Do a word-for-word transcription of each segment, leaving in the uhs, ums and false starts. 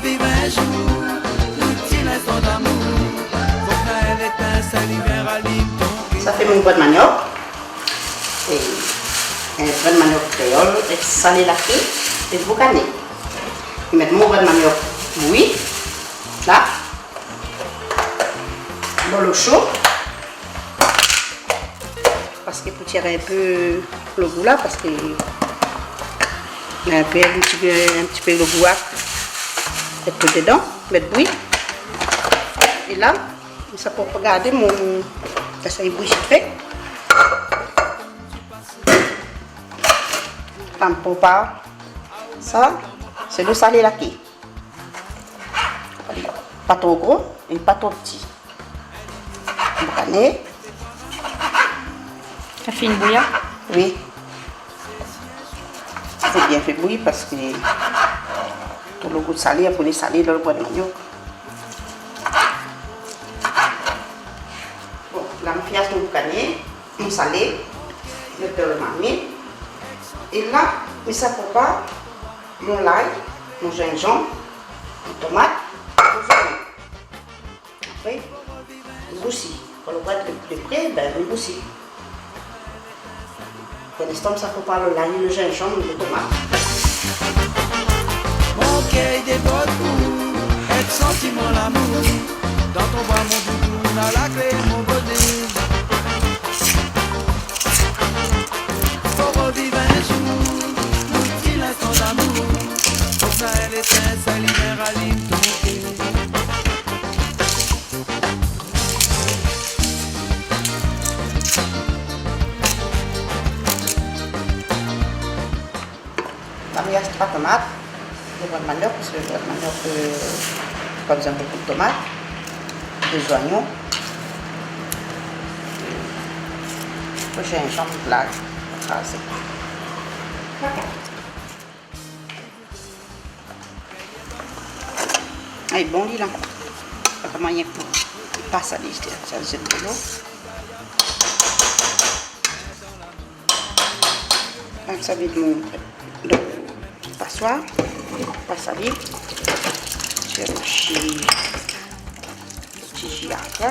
Viv in zour, nout ti linstan damour. Fok na in étinsèl i vien ralim ton kèr. Sa fé mon brèd maniok. É in brèd maniok kréol, èk salé laké, é boukané. Mi mèt mon brèd maniok bouyi la, dan lo sho. Paske pou tir in pé lo gou la, paske in pé, in ti pé, in ti pé lo gou la, mèt tout dedan, mèt bouyi. É la, sa pou gardé mon, sa, sa i bouyi vit fé. Tann pou pa sa, sé lo salé laké. Pa tro gro é pa tro pti. Boukané. Sa fine bouyi ? Oui. Fo bien fé bouyi paske tout lo gou salé, apré lé salé dan lo brèd maniok. Bon, la mi fé as mon boukané, mon salé, mèt dan lo marmit. É la, mi sa prépar mon lay, mon zinzanm, mon tomat, mon zoignon. Apré, mi rousi. Kan lo brèd lé, lé pré, bin, mi rousi. Pou linstan, mi sa prépar lo lay, lo zinzanm, lo tomat. Mon kèr i débord pou èt santi mon lamour. Dan ton bra, mon doudoun, a la klé, mon boné. Fo roviv in zour nout ti linstan damour. Fok na in étinsèl i vien ralim ton kèr. La mi as troi tomat, dé brèd maniok, paske brèd maniok, euh, pa bezoin bonpé tomat, dé zoignon, lo zinzanm la krazé. Lé bon li la. Pa koman i lé, pa salé, sa zèt dolo. Sa mi vid mon, donk, pasoir, pa salé. Ti ji, ti ji a la.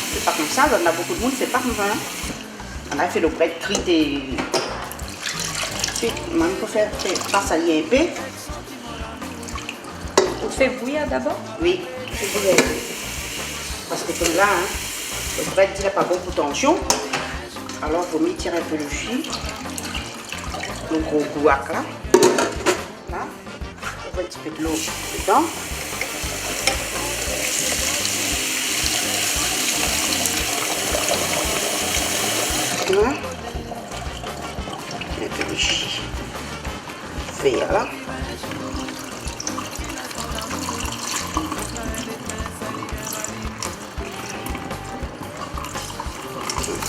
Sé pa konmsa, na bonpé d'moun, sé pa konmsa, in. Nana i fé lo brèd kri, té, ansuit, moin mi préfèr fé, fé pass ali in pé. Ou fé bouyi dabor ? Oui, fé bouyi in pé. Paske konmsa, in, lo brèd, li lé pa bon pou tansion. Alor, vo mié tir in pé lo ji. Lo gro gou la. La. Ou mèt in ti pé dolo dedan. Voilà. In pé lo ji vèr la.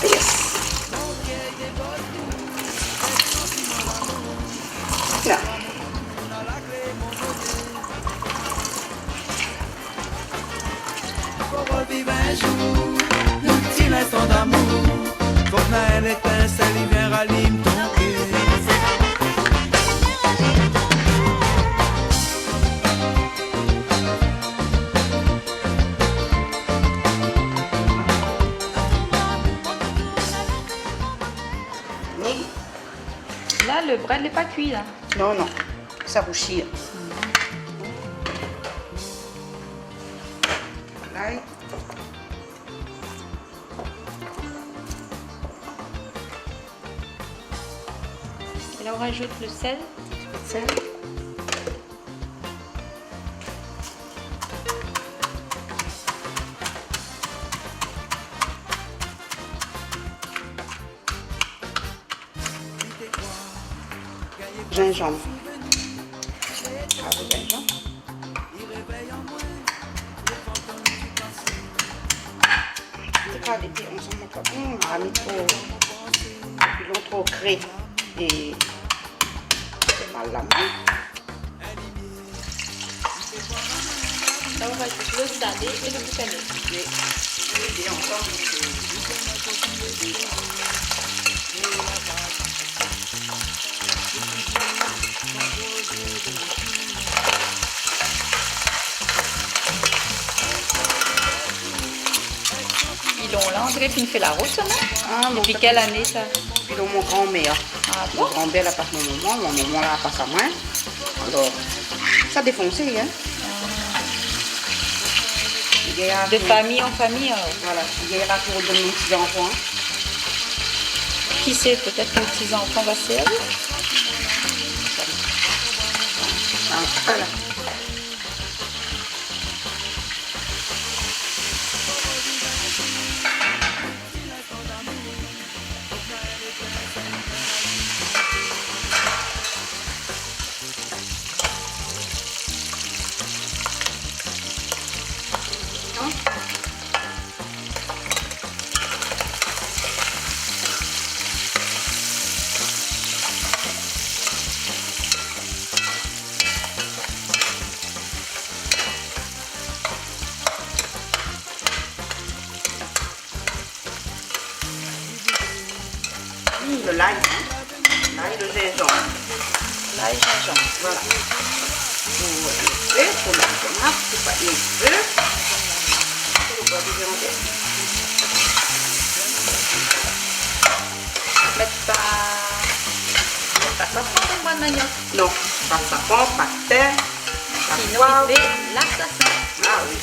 Yes. La. Fo roviv in zour nout ti linstan damour. Fok na in étinsèl i vien ralim ton kèr. La, lo brèd lé pa kui la. Non, non. Sa rousi. Lay. É la, ou rajout lo sèl. Sèl. Zinzanm. Avèk zinzanm. Té kalé té ansanm ankor. Hmm, marmit tro, pilon tro kré. É sé mal la min. La, on rajoute le salé et le boucané. Oui. Et ensemble, Pilon la, on diré li fé la rout, sa, non ? Ah, bon, sa, dopi kèl ané, sa ? Pilon mon granmèr. Ah bon ? Mon granmèr la pas mon momon, mon momon la pas amoin. Alor, sa défonsé, hein. De famiy an famiy, alor. Voilà, i gingn la pou donn mon ti zanfan. Ki sé, pétèt ke mon ti zanfan va sèrvi. Ah, voilà. Hmm, lo lay, hein. Lay, lo zinzanm. Lay, zinzanm. Voilà. Pou in pé, pou la tomat, sé pa in pé. Pou lo boi de viann. Mèt pa, mèt pa safran dan boi maniok. Non, pa safran, pa tin, pa poiv. Sinon, i fé lasasin. Ah oui.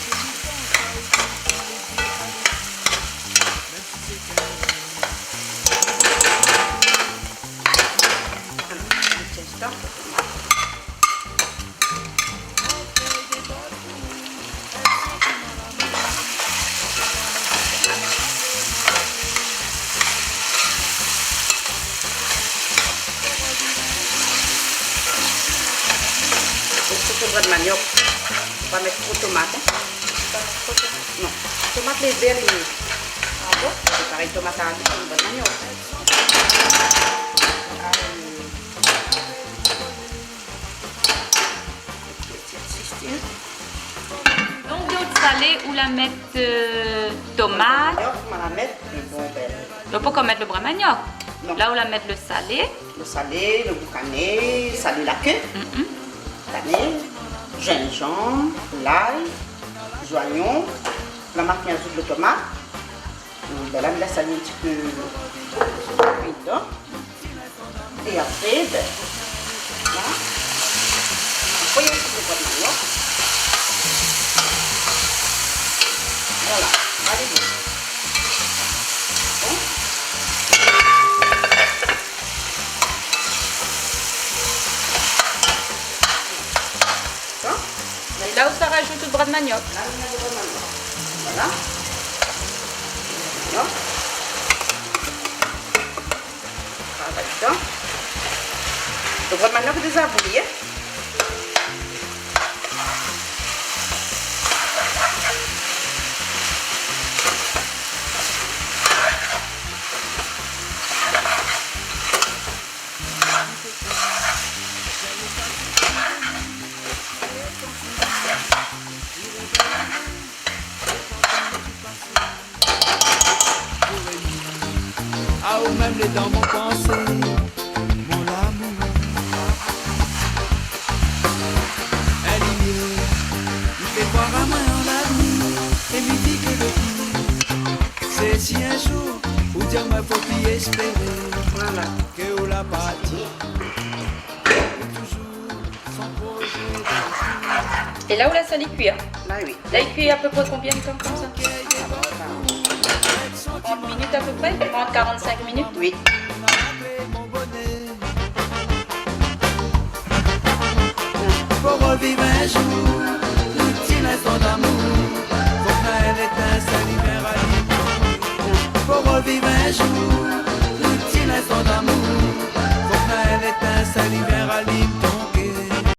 Pou fé brèd maniok, pa mèt tro tomat, hein. Pa mèt tro tomat. Non. Tomat lé vèr lé myé. Ah bon ? Sé parèy tomat a, brèd maniok. Ah oui. Donk, dan out salé, ou la mèt, euh, tomat. Brèd maniok, ma la mèt, mé bon, bin. Donk, pokor mèt lo brèd maniok ? Non. La, ou la mèt lo salé. Lo salé, lo boukané, salé la ké. Mhm. Kanèl, zinzanm, lay, zoignon, la ma fine azout lo tomat. Bin la, mi lès ali in ti pé kui dedan. É apré, bin, la, apré, i fo lo boi maniok. Voilà, alé, bon. Bon. Bon. É la, ou sa rajout out brèd maniok. La, ou mèt lo brèd maniok. Voilà. Maniok. Sa va dedan. Lo brèd maniok lé déza bouyé. A ou mèm lé dan mon pansé, mon lamour. In limièr i fé kroir amoin an lavnir, é mi di ke lo pir, sé si in zour ou di amoin fo pi éspéré. Voilà. Ke ou la parti. É la, ou lès ali kuir ? Ba oui. La, i kui apépré konbien de tan konmsa ? Trant minit apépré ? Trant, karant-sink minit ? Oui. Pou reviv in zour, in ti linstan d'amour, fok na in étinsèl i vien ralim. Pou reviv in zour, in ti linstan d'amour, fok na in étinsèl i vien